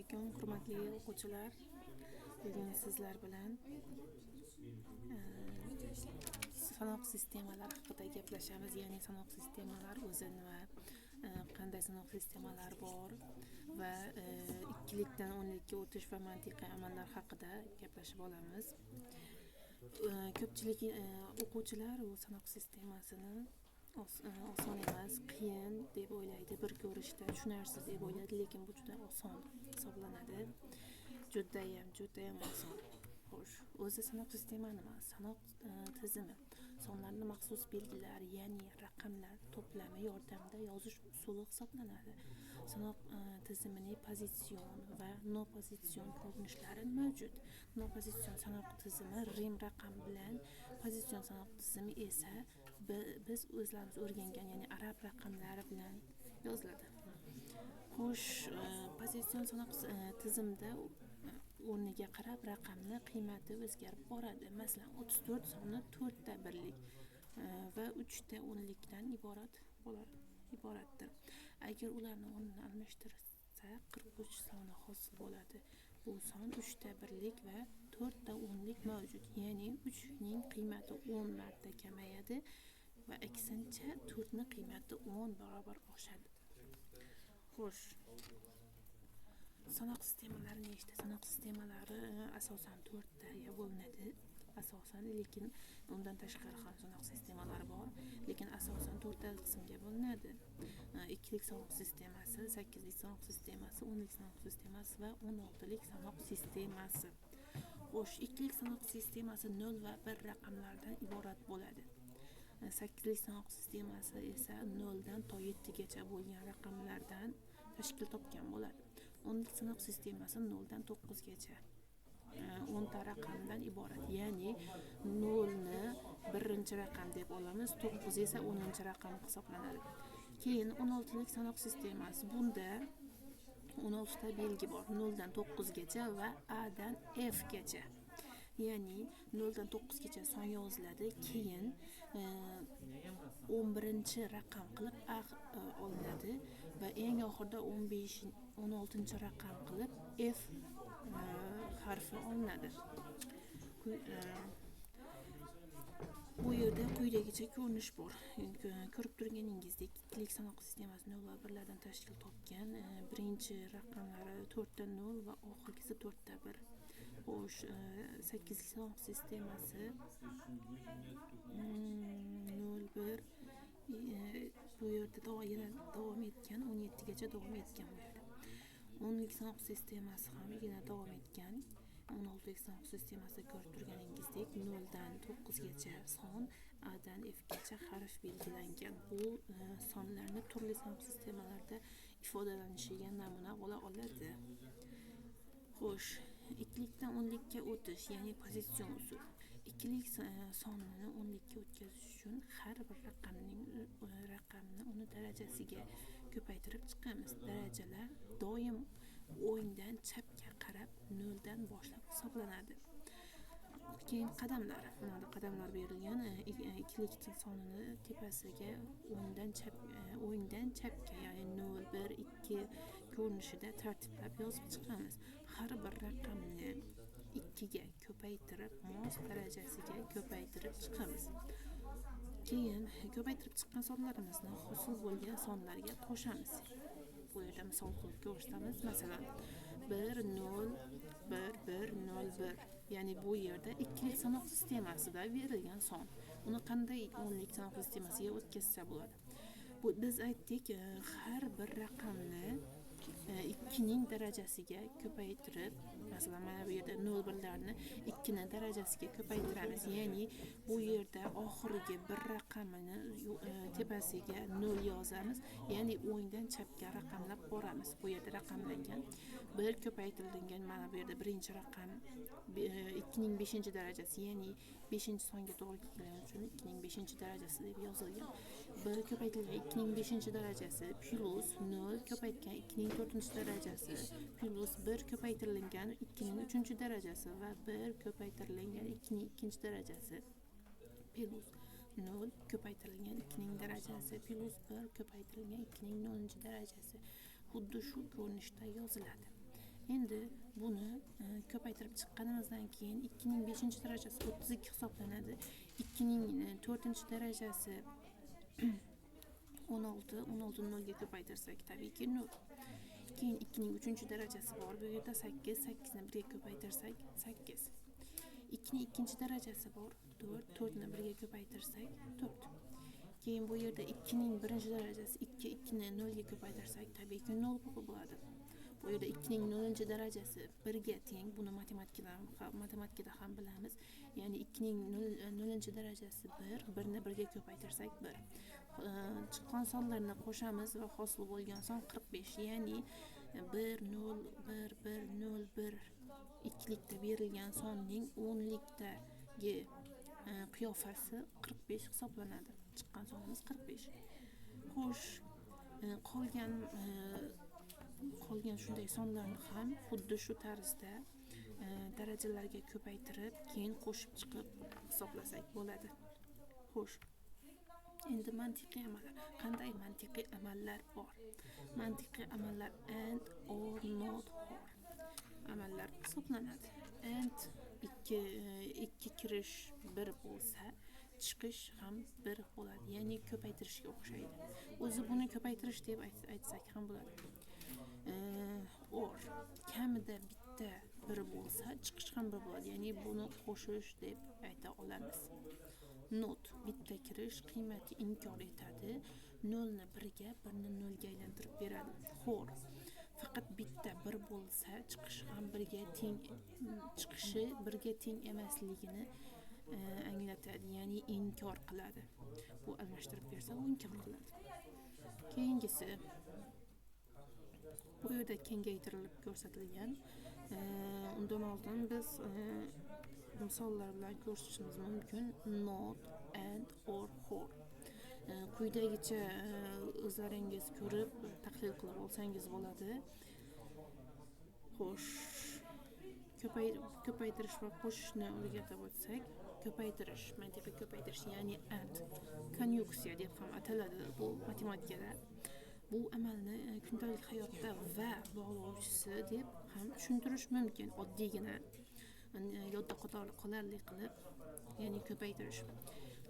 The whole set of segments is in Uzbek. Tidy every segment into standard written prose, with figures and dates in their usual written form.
Alaykum, hurmatli o'quvchilar. Bugun sizlar bilan sanoq sistemalari haqida gaplashamiz. Ya'ni sanoq sistemalari o'zi nima, qanday sanoq sistemalari bor va ikkilikdan o'nlikka o'tish va mantiqiy amallar haqida gaplashib olamiz. Ko'pchilik o'quvchilar bu sanoq sistemasini oson emas, qiyin deb o'ylaydi. Bir ko'rishda tushunarsiz deb o'ylaydi, lekin bu juda oson hisoblanadi. Judayam, judayam oson. Xo'sh, o'zi sanoq sistema nima? Sanoq tizimi sonlarni maxsus belgilar, ya'ni raqamlar to'plami yordamida yozish usuli hisoblanadi. Sanoq tizimining pozitsion va nopozitsion ko'rinishlari mavjud. Nopozitsion sanoq tizimi rim raqam bilan, pozitsion sanoq tizimi esa biz o'zlarimiz o'rgangan, ya'ni arab raqamlari bilan yoziladi. Xo'sh, pozitsion sanoq tizimida o'rniga qarab raqamni qiymati o'zgarib boradi. Masalan, 34 soni 4 ta birlik va 3 ta o'nlikdan iboratdir. Agar ularni o'rnini almashtirsa, 43 soni hosil bo'ladi. Bu son 3 ta birlik va 4 ta o'nlik mavjud. Ya'ni 3 ning qiymati 10 marta kamayadi va aksincha 4 ning qiymati 10 barobar oshadi. Xo'sh, sanoq sistemalari nechta? Sanoq sistemalari asosan 4taga bo'linadi. Asosan, lekin undan tashqari ham sanoq sistemalari bor, lekin asosan 4 ta qismga bo'linadi. Ikkilik sanoq sistemasi, 8lik sanoq sistemasi, 10lik sanoq sistemasi va 16lik sanoq sistemasi. Xo'sh, ikkilik sanoq sistemasi 0 va 1 raqamlardan iborat bo'ladi. 8lik sanoq sistemasi esa 0 dan to 7 gacha bo'lgan raqamlardan tashkil topgan bo'ladi. 10lik sanoq sistemasi 0 dan 9 gacha 10 ta raqamdan iborat. Ya'ni 0 ni birinchi raqam deb olamiz, 9 esa 10 raqam hisoblanadi. Keyin 16lik sanoq sistemasi. Bunda 16 ta belgi bor. 0 dan 9 gacha va A dan F gacha. Ya'ni 0 dan 9 gacha son yoziladi. Keyin 11 raqam qilib A olinadi va eng oxirida 15 16 raqam qilib F harfi olinadi. Bu yerda quyidagicha ko'rinish bor. Ko'rib turganingizdek, ikkilik sanoq sistemasi 0 va 1lardan tashkil topgan. Birinchi raqamlari 4 ta 0 va oxirgisi 4 ta 1. Xo'sh, 8lik sanoq sistemasi 0 1, bu yerda yana davom etgan, 17 gacha davom etgan bu yerda. 10lik sanoq sistemasi ham yana davom etgan. 16lik sanoq sistemasida ko'rib turganingizdek, 0 dan 9 gacha son, A dan F gacha harf belgilangan. Bu sonlarni turli sanoq sistemalarida ifodalanishiga namuna bo'la oladi. Xo'sh, ikkilikdan o'nlikka o'tish, ya'ni pozitsion usul. Ikkilik sonini o'nlikka o'tkazish uchun har bir raqamni uni darajasiga ko'paytirib chiqamiz. Darajalar doim o'ngdan chapga qarab 0 dan boshlab hisoblanadi. Keyin qadamlar. Mana qadamlar berilgan. Ikkilik sonini tepasiga o'ngdan chapga, ya'ni 0, 1, 2 ko'rinishida tartiblab yozib chiqamiz. Har bir raqamni 2 ga ko'paytirib, mos darajasiga ko'paytirib chiqamiz. Keyin ko'paytirib chiqqan sonlarimizni hosil bo'lgan sonlarga qo'shamiz. Bu yerda misol qilib ko'rsatamiz. Masalan, 1 0 1 1 0 1. Ya'ni bu yerda ikkilik sanoq sistemasida berilgan son. Uni qanday o'nlik sanoq sistemasiga o'tkazsa bo'ladi? Bu biz aytdik, har bir raqamni 2 ning darajasiga ko'paytirib, masalan, mana bu yerda 0 birlarni 2 ning darajasiga ko'paytiramiz. Ya'ni bu yerda oxirgi bir raqamini tepasiga 0 yozamiz. Ya'ni o'ngdan chapga raqamlab boramiz. Bu yerda raqamlangan 1 ko'paytirilgan, mana bu yerda birinchi raqam 2 ning 5 darajasi, ya'ni 5 songa to'g'ri kelgani uchun 2 ning 5 darajasi deb yozilgan. 1 ko'paytirilgan 2 ning 5 darajasi plus 0 ko'paytgan 2 ning 4 darajasi plus 1 ko'paytirilgan 2 ning 3 darajasi va 1 ko'paytirilgan 2 ning 2 darajasi plus 0 ko'paytirilgan 2 ning darajasi plus 1 ko'paytirilgan 2 ning 0 darajasi xuddi shu ko'rinishda yoziladi. Endi buni ko'paytirib chiqqanimizdan keyin 2 ning 5-darajasi 32 hisoblanadi. 2 ning 4-darajasi 16, 16 0 ga ko'paytirsak tabiiyki 0. Keyin 2 ning 3-darajasi bor. Bu yerda 8, 8 ni 1 ga ko'paytirsak 8. 2 ning 2-darajasi bor 4, 4 ni 1 ga ko'paytirsak 4. Keyin bu yerda 2 ning 1-darajasi 2, 2 ni 0 ga ko'paytirsak tabiiyki 0 bo'ladi. Bu yerda 2 ning 0-darajasi 1 ga teng. Buni matematikada ham bilamiz. Ya'ni 2 ning 0-darajasi 1, 1 ni 1 ga ko'paytirsak 1. Chiqqan sonlarni qo'shamiz va hosil bo'lgan son 45. Ya'ni 1 0 1 1 0 1 ikkilikda berilgan sonning o'nlikdagi qiyofasi 45 hisoblanadi. Chiqqan sonimiz 45. Xo'sh, qolgan shunday sonlarni ham xuddi shu tarzda darajalarga ko'paytirib, keyin qo'shib chiqib hisoblasak bo'ladi. Xo'sh, endi mantiqiy amallar. Qanday mantiqiy amallar bor? Mantiqiy amallar and, or, not, or amallar hisoblanadi. And ikki kirish 1 bo'lsa, chiqish ham 1 bo'ladi. Ya'ni ko'paytirishga o'xshaydi. O'zi buni ko'paytirish deb aytsak ham bo'ladi. Or kamida bitta 1 bo'lsa, chiqish ham 1 bo'ladi. Ya'ni buni qo'shish deb ayta olamiz. Not bitta kirish qiymati inkor etadi. 0 ni 1 ga, 1 ni 0 ga aylantirib beradi. Xor faqat bitta 1 bo'lsa, chiqish ham 1 ga teng, chiqishi 1 ga teng emasligini anglatadi, ya'ni inkor qiladi. Bu almashtirib bersa, u inkor qiladi. Keyingisi bu yerda kengaytirilib ko'rsatilgan. Undan oldin biz misollar bilan ko'rsatishimiz mumkin. Not, and, or, or. Quyidagicha o'zlaringiz ko'rib tahlil qilib olsangiz bo'ladi. Xo'sh, ko'paytirish va qo'shishni o'rgatib o'tsak, ko'paytirish, mantiqiy ko'paytirish, ya'ni and, konyuksiya deb ham ataladi bu matematikada. Bu amalni kundalik hayotda va bog'lovchisi deb ham tushuntirish mumkin. Oddiygina yodda qolarli qilib, ya'ni ko'paytirish.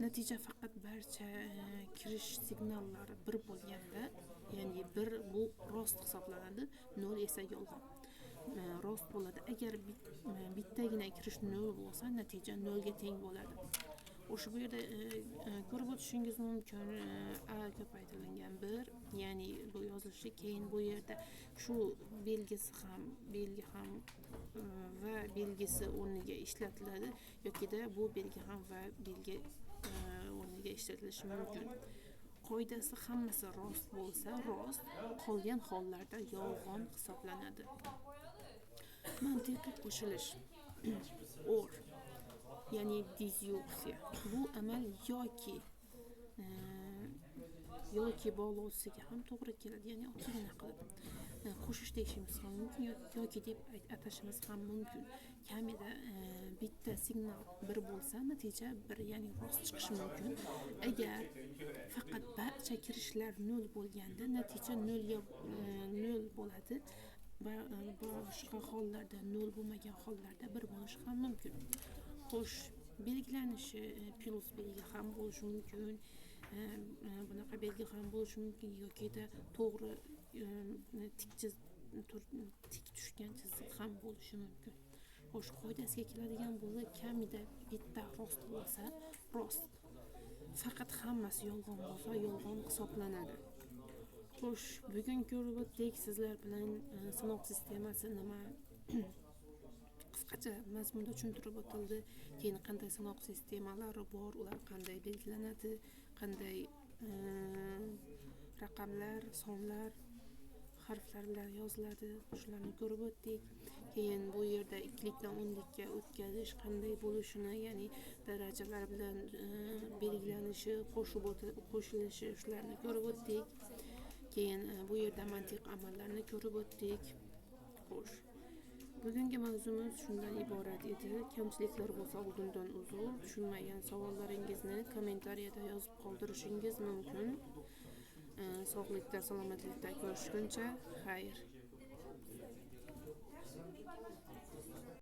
Natija faqat barcha kirish signallari 1 bo'lganda, ya'ni 1 bu rost hisoblanadi, 0 esa yolg'on. Rost bo'ladi. Agar bittagina kirish 0 bo'lsa, natija 0 ga teng bo'ladi. O'sha bu yerda ko'rib o'tishingiz mumkin. A ko'paytirilgan 1, ya'ni bu yozilishi, keyin bu yerda shu belgisi ham, belgi ham va belgisi o'rniga ishlatiladi yokida bu belgi ham va belgi o'rniga ishlatilishi mumkin. Qoidasi hammasi rost bo'lsa rost, qolgan hollarda yolg'on hisoblanadi. Mantiqiy qo'shilish or, ya'ni dizyuksiya. Bu amal yoki bog'lovchisiga ham to'g'ri keladi, ya'ni oddiygina qilib qo'shish deyishimiz ham mumkin yoki deb atashimiz ham mumkin. Kamida bitta signal 1 bo'lsa, natija 1, ya'ni rost chiqishi mumkin. Agar faqat barcha kirishlar 0 bo'lganda, natija 0 bo'ladi. Boshqa hollarda 0 bo'lmagan hollarda 1 bo'lishi ham mumkin. Xo'sh, belgilanishi plus belgi ham bo'lishi mumkin, bunaqa belgi ham bo'lishi mumkin yokida to'g'ri tik tushgan chiziq ham bo'lishi mumkin. Xo'sh, qoidasiga keladigan bo'lsak, kamida bitta rost bo'lsa rost, faqat hammasi yolg'on bo'lsa yolg'on hisoblanadi. Xo'sh, bugun ko'rib o'tdik sizlar bilan sanoq sistemasi nima, qisqacha mazmunda tushuntirib o'tildi. Keyin qanday sanoq sistemalari bor, ular qanday belgilanadi, qanday raqamlar, sonlar, harflar bilan yoziladi, shularni ko'rib o'tdik. Keyin bu yerda ikkilikdan o'nlikka o'tkazish qanday bo'lishini, ya'ni darajalar bilan belgilanishi, qo'shilishi, shularni ko'rib o'tdik. Keyin bu yerda mantiq amallarni ko'rib o'tdik. Xo'sh, bugungi mavzumiz shundan iborat edi. Kamchiliklar bo'lsa oldindan uzr. Tushunmagan savollaringizni kommentariyada yozib qoldirishingiz mumkin. Sog'likda, salomatlikda ko'rishguncha xayr.